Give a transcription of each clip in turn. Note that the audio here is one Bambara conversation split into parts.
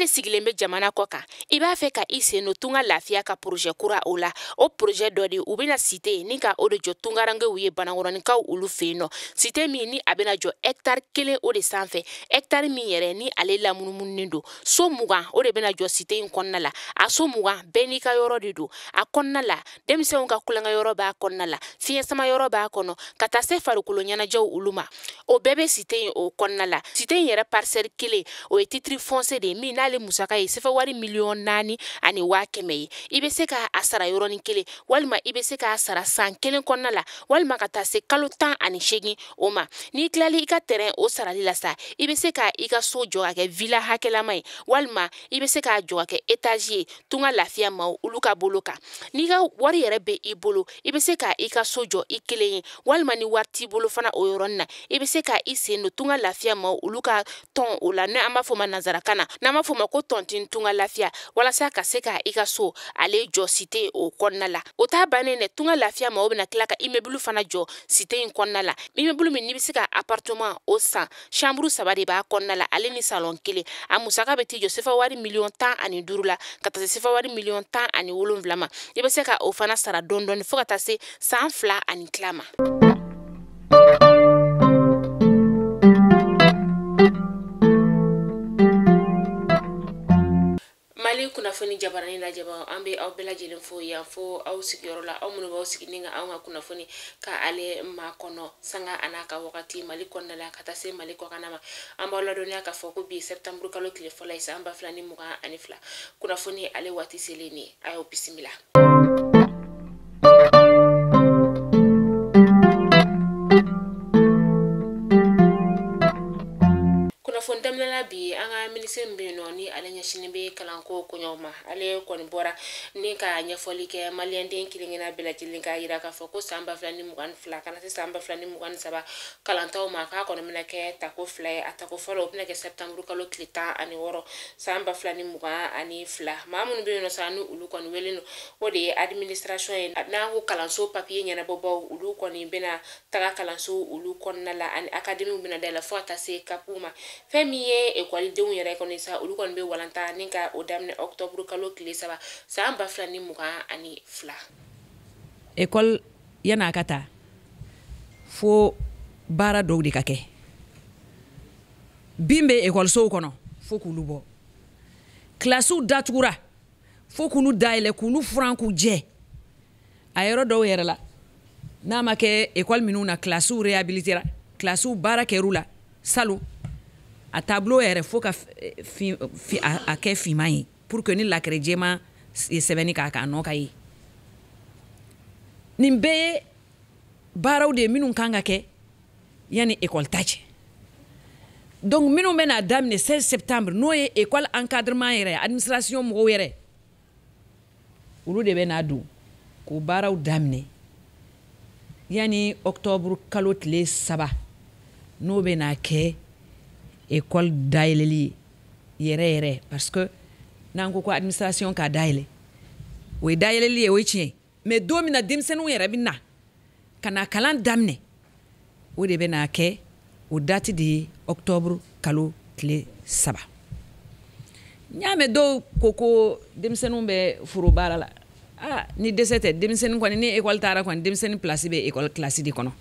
de sigilen bɛ jamana kɔ kan, i b'a fɛ ka i sen don Tunga Lafiya ka projet kura o la. O projet dɔ de u bɛna cité ni ka o de jɔ tungarankew ye Banakɔrɔnikaw olu fɛ yen nɔ. Cité min ni a bɛna jɔ hectare 1 o de sanfɛ, hectare min yɛrɛ ni ale lamunumununen don. So 20 o de bɛna jɔ cité in kɔnɔna la. A so 20 bɛɛ n'i ka yɔrɔ de don. A kɔnɔna la, denmisɛnw ka kulonkɛ yɔrɔ b'a kɔnɔna la, fiɲɛ sama yɔrɔ b'a kɔnɔ, ka taa se farikolo ɲɛnajɛw olu ma. O bɛɛ bɛ cité in o kɔnɔna la. Cité in yɛrɛ parcelle 1 o ye titre foncier de ye min n'ale musaka ye sefa wari 4,1 million ye. I bɛ se k'a sara yɔrɔnin kelen, walima i bɛ se k'a sara san 1 kɔnɔna la, walima ka taa se kalo 18 o ma. N'i tilali i ka terrain o sarali la sa, i bɛ se ka i ka so jɔ ka kɛ villa hakɛlama ye, walima i bɛ se k'a jɔ ka kɛ étage ye Tunga Lafiya maaw olu ka bolo kan. N'i ka wari yɛrɛ bɛ i bolo, i bɛ se ka i ka so jɔ i kelen ye, walima ni wari t'i bolo fana o yɔrɔnin na, i bɛ se ka i sen don Tunga Lafiya maaw olu ka tɔn o la, n'an b'a fɔ o ma nanzarakan na, n'an b'a fɔ o ma ko tontine Tunga Lafiya, walasa ka se ka i ka so ale jɔ cité o kɔnɔna la. O t'a bannen dɛ, Tunga Lafiya maaw bɛna tila ka immeuble fana jɔ cité in kɔnɔna la. Immeuble min n'i bɛ se ka appartement o san, chambre 3 de b'a kɔnɔna la, ale ni salon 1. A musaka bɛ t'i jɔ sefa wari 15 million la, ka taa se sefa wari 17 million ma. I bɛ se ka o fana sara dɔɔni dɔɔni fo ka taa se san 2 ani tila ma. Mali kunnafoni jabarani lajɛbagaw, an bɛ aw bɛɛ lajɛlen fo yan fo aw sigiyɔrɔ la, aw minnu b'aw sigi ni ka anw ka kunnafoni ka ale makɔnɔ sanga a n'a ka wagati Mali kɔnɔna la ka taa se Mali kɔkanna ma. An b'aw ladɔnniya k'a fɔ ko bi septembre kalo tile fɔlɔ ye san 2022, kunnafoni ale waati selen ni a y'aw bisimila. Kunnafoni daminɛla bi, an ka minisiri min bɛ yen nɔ ni ale ɲɛsinnen bɛ kalanko koɲɛw ma, ale kɔni bɔra ni ka ɲɛfɔli kɛ maliyɛnden kelen-kelenna bɛɛ lajɛlen k'a yira k'a fɔ ko san 2022 ka na se san 2023 kalantaw ma, k'a kɔni bɛna kɛ tako 2 ye. A tako fɔlɔ o bɛna kɛ septembre kalo tile 16 san 2022. Maa minnu bɛ yen nɔ sa ni olu kɔni welen don, o de ye administration ye, n'an ko kalanso papiye ɲɛnabɔbaw, olu kɔni bɛna taga kalanso olu kɔnɔna la, ani académie bɛna dayɛlɛ fo ka taa se CAP ma. Fɛn min ye ekɔlidenw yɛrɛ kɔni sa, olu kɔni bɛ walanta ni ka o daminɛ octobre kalo tile 3 san 2022. Ekɔli yan'a ka taa fo baara dɔw de ka kɛ. Bin bɛ ekɔlisow kɔnɔ fo k'olu bɔ, kilasiw datugura fo k'olu dayɛlɛ, k'olu furan k'u jɛ. A yɔrɔ dɔw yɛrɛ la, n'a ma kɛ ekɔli minnu na, kilasiw réhabilitera, kilasiw baara kɛr'u la salon, a tableau yɛrɛ fo ka a kɛ finman ye pour que ni lakɛrɛ jɛman ye sɛbɛnni k'a kan, a nɔ ka ye. Nin bɛɛ ye baaraw de ye minnu kan ka kɛ yanni ekɔli ta cɛ. Donc minnu bɛna daminɛ 16 septembre, n'o ye école encadrement yɛrɛ, administration mɔgɔw yɛrɛ, olu de bɛna don k'o baaraw daminɛ yanni octobre kalo tile 3, n'o bɛna kɛ école dayɛlɛli ye yɛrɛ yɛrɛ. Parce que n'an ko ko administration k'a dayɛlɛ, o ye dayɛlɛli ye, o ye tiɲɛ, mais don min na denmisɛnninw yɛrɛ bɛ na ka na kalan daminɛ, o de bɛna kɛ o date de ye octobre kalo tile 3. N y'a mɛn dɔw ko ko denmisɛnninw bɛ foro baara la. Ah, ni dɛsɛ tɛ denmisɛnnin kɔni, ni école taara kɔni, denmisɛnnin place bɛ école classe de kɔnɔ.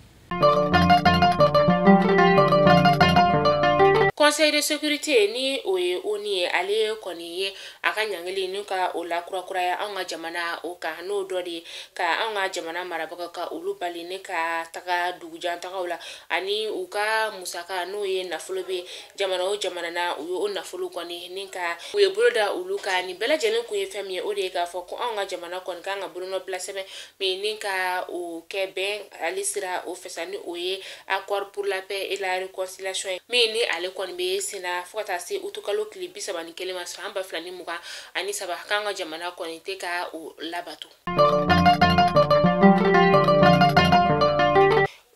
Conseil de sécurité ni o ye ONU ye, ale kɔni ye a ka ɲangili ni ka o lakurakuraya anw ka jamana o kan, n'o dɔ de ye ka anw ka jamana marabagaw ka olu bali ne ka taga dugujantagaw la, ani u ka musaka n'o ye nafolo bɛ jamana o jamana na, u ye o nafolo kɔni ni ka u ye bolo da olu kan. Nin bɛɛ lajɛlen kun ye fɛn min ye, o de ye k'a fɔ ko anw ka jamana kɔni kan ka bolonɔbila sɛbɛn min ni ka o kɛ bɛn ale sira o fɛ sa, ni o ye accord pour la paix et la réconciliation ye, min ni ale kɔni bɛ senna fo ka taa se utukalo tile 31 ma san 2023, k'an ka jamana kɔni tɛ ka o labato.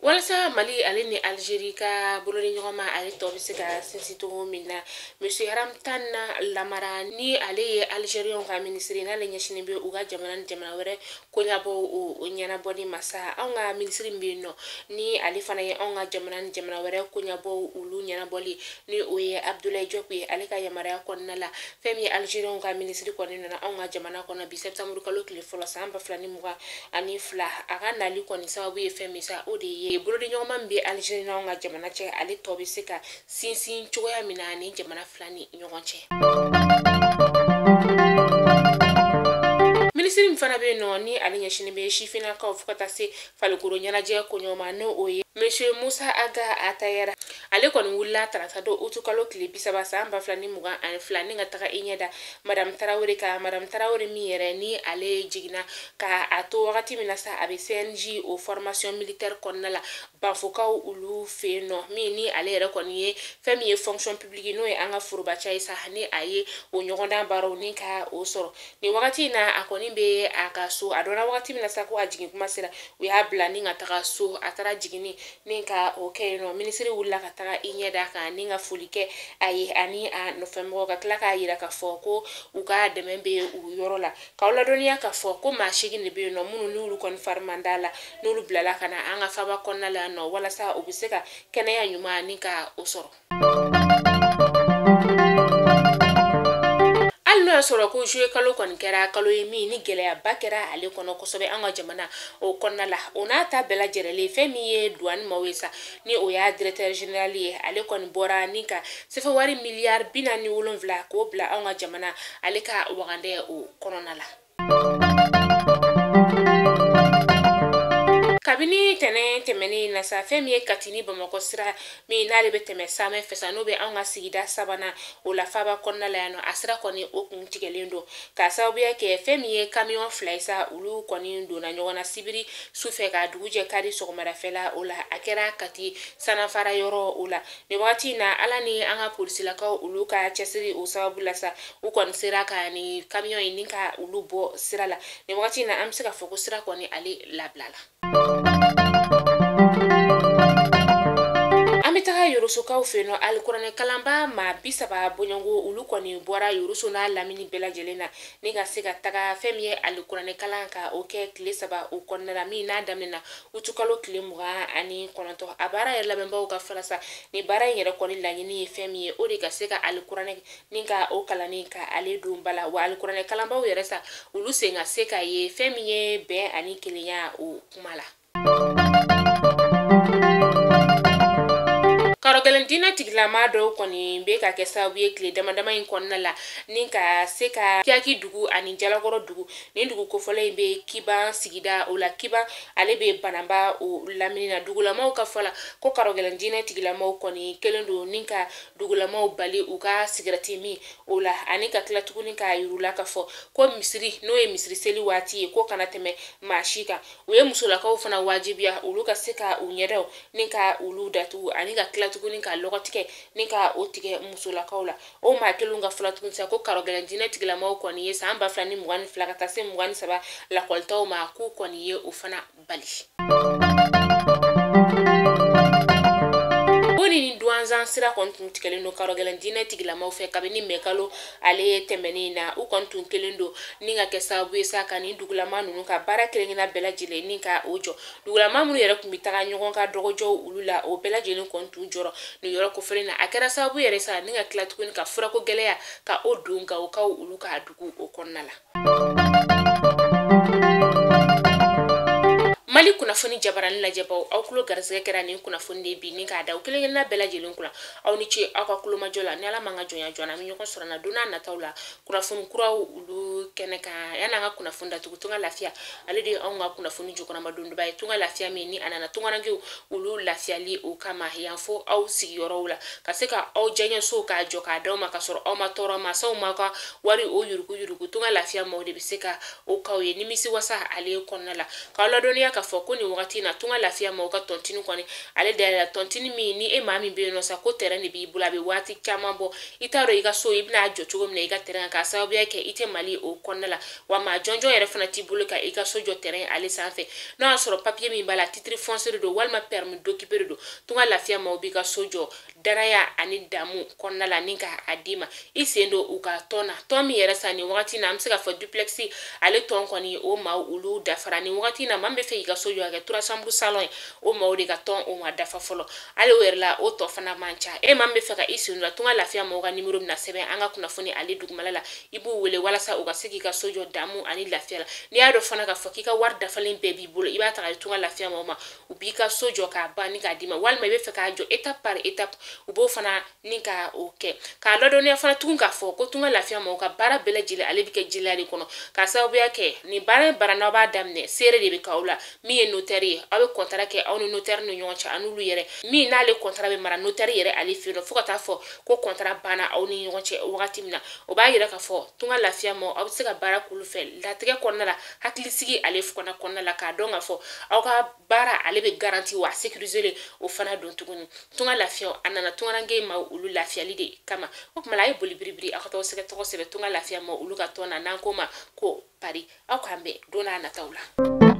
Walasa Walasa Mali ale ni Algérie ka bolodiɲɔgɔnma ale tɔ bɛ se ka sinsin cogo min na, Monsieur Ramtane Lamara ni ale ye Algériens ka minisiri, n'ale ɲɛsinnen bɛ u ka jamana ni jamana wɛrɛ koɲabɔ o ɲɛnabɔli ma sa, anw ka minisiri min bɛ yen nɔ ni ale fana ye anw ka jamana ni jamana wɛrɛ koɲabɔ olu ɲɛnabɔli, ni o ye Abdoulaye Diop ye, ale ka yamaruya kɔnɔna la, fɛn min ye Algériens ka minisiri kɔni nana anw ka jamana kɔnɔ bi septembre kalo tile fɔlɔ san 2022. A ka nali kɔni sababu ye fɛn min sa, o de ye bolodiɲɔgɔnma min bɛ Algérie n'anw ka jamana cɛ, ale tɔ bɛ se ka sinsin cogoya min na ni jamana fila ni ɲɔgɔn cɛ. Minisiri min fana bɛ yen nɔ ni ale ɲɛsinnen bɛ sifinnakaw fo ka taa se farikolo ɲɛnajɛ koɲɔgɔn ma, n'o o ye Monsieur Moussa Aga Atayara, ale kɔni wulila tarata don utu kalo tile 30 san 2022 ni ka taga i ɲɛ da Madame Tarawele kan. Madame Tarawele min yɛrɛ ni ale jiginna ka a to wagati min na sa, a bɛ CNJ o formation militaire kɔnɔna la Bafokaw olu fɛ yen nɔ, min ni ale yɛrɛ kɔni ye fɛn min ye fonction publique, n'o ye an ka forobaca ye sa, ni a ye o ɲɔgɔndan baaraw ni ka o sɔrɔ nin wagati in na. A kɔni bɛ a ka so, a dɔnna wagati min na sa ko a jigin kuma sera, u y'a bila ni ka taga so, a taara jiginni ni ka o kɛ yen nɔ. Minisiri wulila ka taga i ɲɛ da kan ni ka foli kɛ a ye ani a nɔfɛmɔgɔw, ka tila k'a yira k'a fɔ ko u ka dɛmɛ bɛ u yɔrɔ la. K'aw ladɔnniya k'a fɔ ko maa 8 de bɛ yen nɔ minnu n'olu kɔni fari man d'a la, n'olu bilala ka na an ka faba kɔnɔna la yan nɔ, walasa u bɛ se ka kɛnɛya ɲuman ni ka o sɔrɔ. Hali n'o y'a sɔrɔ ko juillet kalo kɔni kɛra kalo ye min ni gɛlɛyaba kɛra ale kɔnɔ kosɛbɛ an ka jamana o kɔnɔna la, o n'a ta bɛɛ lajɛlen, fɛn min ye douane maaw ye sa, ni o y'a directeur général ye, ale kɔni bɔra ni ka sɛfɛ wari miliyari 47 k'o bila anw ka jamana ale ka wagandɛ o kɔnɔna la. Kabini tɛnɛ tɛmɛnen na sa, fɛn min ye Kati ni Bamakɔ sira min n'ale bɛ tɛmɛ Samɛ fɛ sa, n'o bɛ anw ka sigida sabanan o la faba kɔnɔna la yan nɔ, a sira kɔni o kun tigɛlen don k'a sababuya kɛ fɛn min ye kamiyɔn 2 ye sa, olu kɔni donna ɲɔgɔn na sibiri su fɛ ka dugu jɛ kari sɔgɔmadafɛla o la, a kɛra Kati sanafara yɔrɔ o la. Nin wagati in na, Ala ni an ka polisilakaw olu ka cɛsiri o sababu la sa, u kɔni sera ka nin kamiyɔn in ni ka olu bɔ sira la. Nin wagati in na, an bɛ se k'a fɔ ko sira kɔni ale labila la. An bɛ taga Yorosokaw fɛ yen nɔ, alikuranɛ kalanba maa 30 bɔɲɔgɔnko olu kɔni bɔra Yoroso n'a lamini bɛɛ lajɛlen na ni ka se ka taga fɛn min ye alikuranɛ kalan ka o kɛ tile 3 o kɔnɔna la, min n'a daminɛna utukalo tile 29. A baara yɛrɛ labɛnbagaw ka fara sa, ni baara in yɛrɛ kɔni laɲini ye fɛn min ye, o de ka se ka alikuranɛ ni ka o kalanni ka ale don ba la, wa alikuranɛ kalanbaw yɛrɛ sa, olu sen ka se ka ye fɛn min ye bɛn ani kelenya o kuma la. Karɔgɛlɛn diinɛ tigilama dɔw kɔni bɛ ka kɛ sababu ye tile dama dama in kɔnɔna la ni ka se ka Kiyaki dugu ani Jalakɔrɔ dugu, nin dugu kofɔlen in bɛ Kiban sigida o la, Kiban ale bɛ Bananba o lamini na. Dugulamaw ka fɔ la ko karɔgɛlɛn diinɛ tigilamaw kɔni kelen don ni ka dugulamaw bali u ka sigɛrɛti min o la, ani ka tila tuguni k'a yir'u la k'a fɔ ko misiri, n'o ye misiri seli waati ye, ko kana tɛmɛ maa si kan. U ye musolakaw fana wajibiya olu ka se ka u ɲɛdaw ni ka olu datugu, ani ka tila tuguni ka lɔgɔtigɛ ni ka o tigɛ musolakaw la. O maa kelenw ka fɔla tuguni sa ko karɔgɛlɛn diinɛ tigilamaw kɔni ye san 2022 ka taa se 23 lakɔlitaw ma, k'u kɔni ye o fana bali. Ni duwanzan sira kɔni tun tigɛlen don karɔgɛlɛn diinɛ tigilamaw fɛ kabini mɛkalo ale tɛmɛnen na. U kɔni tun kelen don ni ka kɛ sababu ye sa ka nin dugulama ninnu ka baara kelen-kelenna bɛɛ lajɛlen ni ka o jɔ. Dugulama minnu yɛrɛ tun bɛ taga ɲɔgɔn ka dɔgɔjɔw olu la, o bɛɛ lajɛlen kɔni tun jɔrɔ nin yɔrɔ kofɔlen na. A kɛra sababu yɛrɛ sa ni ka tila tuguni ka furako gɛlɛya ka o don Gawokaw olu ka dugu o kɔnɔna la. Mali kunnafoni jabarani lajɛbaw, aw tulo garisɛgɛ kɛra nin kunnafoni de bi ni k'a da aw kelen-kelenna bɛɛ lajɛlen kunna. Aw ni ce aw ka kulomajɔ la. Ni Ala m'an ka jɔnya jɔ an na, an bɛ ɲɔgɔn sɔrɔ na don n'a nataw la kunnafoni kuraw olu kɛnɛ kan. Yanni an ka kunnafoni datugu, Tunga Lafiya ale de ye anw ka kunnafoni jukɔrɔma dondoba ye. Tunga Lafiya min ni a nana tungarankew olu lafiyali o kama yan fo aw sigiyɔrɔw la, ka se ka aw diyaɲɛsow k'a jɔ k'a d'aw ma ka sɔrɔ aw ma tɔɔrɔ, masaw ma ka wari o yurugu yurugu. Tunga Lafiya maaw de bɛ se ka o k'aw ye nimisi wasa ale kɔnɔna la. K'aw ladɔnniya ka fɔ ko nin wagati in na Tunga Lafiya maaw ka tontine kɔni ale dayɛlɛla, tontine min ni e maa min bɛ yen nɔ sa ko terrain de b'i bolo, a bɛ waati caman bɔ, i t'a dɔn i ka so i bɛna jɔ cogo min na i ka terrain kan, k'a sababuya kɛ i tɛ Mali o kɔnɔna la, wa maa jɔnjɔn yɛrɛ fana t'i bolo ka i ka so jɔ terrain ale sanfɛ. N'o y'a sɔrɔ papier min b'a la titre foncier de don walima permis d'occuper de don, Tunga Lafiya maaw b'i ka so jɔ danaya ani damu kɔnɔna la ni k'a d'i ma. I sen don u ka tɔn na, tɔn min yɛrɛ sa nin wagati na an bɛ se k'a fɔ duplex ale tɔn kɔni o maaw olu dafara nin wagati na. Maa min bɛ fɛ k'i ka so jɔ a kɛ 3 chambres salon ye, o maaw de ka tɔn o ma dafa fɔlɔ, hali o yɛrɛ la o tɔ fana man ca. E maa min bɛ fɛ ka i sen don Tunga Lafiya maaw ka numéro bɛna sɛbɛn an ka kunnafoni ale dugumala la, i b'u wele walasa u ka se k'i ka so jɔ damu ani lafiya la. N'i y'a dɔn fana k'a fɔ k'i ka wari dafalen bɛɛ b'i bolo, i b'a ta ka di Tunga Lafiya maaw ma, u b'i ka so jɔ k'a ban ni k'a d'i ma, walima i bɛ fɛ k'a jɔ étape par étape, u b'o fana ni ka o kɛ. K'a ladɔnniya fana tugun k'a fɔ ko Tunga Lafiya maaw ka baara bɛɛ lajɛlen ale bɛ kɛ jɛlenya de kɔnɔ, k'a sababuya kɛ nin baara in baara n'aw b'a daminɛ seere de bɛ k'aw la. Min ye notaire ye, aw bɛ contrat kɛ aw ni notaire ni ɲɔgɔn cɛ an'olu yɛrɛ, min n'ale contrat bɛ mara notaire yɛrɛ ale fɛ yen nɔ fo ka taa fɔ ko contrat banna aw ni ɲɔgɔn cɛ wagati min na. O b'a yira k'a fɔ Tunga Lafiya maaw aw bɛ se ka baara k'olu fɛ latigɛ kɔnɔna la, hakilisigi ale fana kɔnɔna la, k'a dɔn k'a fɔ aw ka baara ale bɛ garanti wa sécuriser o fana don tuguni. Tunga Lafiya a nana tungaranke maaw olu lafiyali de kama. O tuma la a ye boli biribiri aw ka taa sɛgɛ tɔgɔ sɛbɛn Tunga Lafiya maaw olu ka tɔn na n'an ko ma ko Paris. Aw k'an bɛn don n'a nataw la.